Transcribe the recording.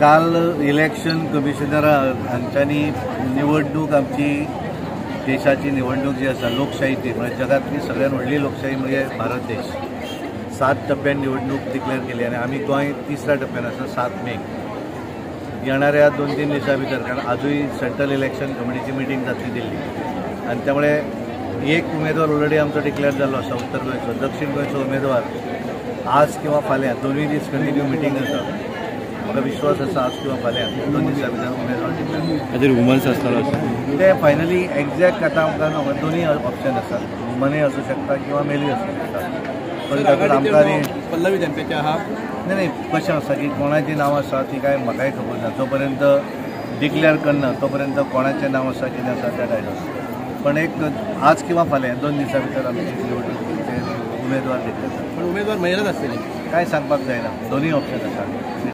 काल election commissioner हांच्यांनी निवडणूक आमची देशाची निवडणूक जी आसा लोकशाहीची, म्हणजे जगातली सगळ्यात व्हडली लोकशाही म्हणजे भारत देश, 7 टप्प्यान निवडणूक डिक्लेअर केली आनी आमी गोंय तिसऱ्या टप्प्यान आसा 7 मे येणाऱ्या 2-3 दिसां भितर, कारण आजूय सेंट्रल इलेक्शन कमिटीची मिटींग जातली दिल्ली आनी त्यामुळे एक उमेदवार ऑलरेडी आमचो डिक्लेअर जाल्लो आसा उत्तर गोंयचो. दक्षिण गोंयचो उमेदवार आज किंवा फाल्यां दोनूय दीस कंटिन्यू मिटींग आसा. म्हाका विश्वास आसा आज किंवा फाल्यां 2 दिसां भितर उमेदवार डिक्लेअर. वुमन्स आसतलो ते फायनली एक्झॅक्ट आतां आमकां दोनूय ऑप्शन आसात, वुमनूय आसूं शकता किंवा मेलूय आसूं शकता. पण तातूंत आमकां पल्लवी धेंपेचें आहा. नाही कशें आसा की कोणाचीं नांव आसा ती काय म्हाकाय खबर ना. जोपर्यंत डिक्लेअर करना तोपर्यंत कोणाचें नांव आसा कितें आसा तें डायलॉग. पण एक आज किंवा फाल्यां 2 दिसां भितर आमची निवडणूक उमेदवार डिक्लेअर. पण उमेदवार महिलाच आसतले काय सांगपाक जायना, दोनूय ऑप्शन आसा.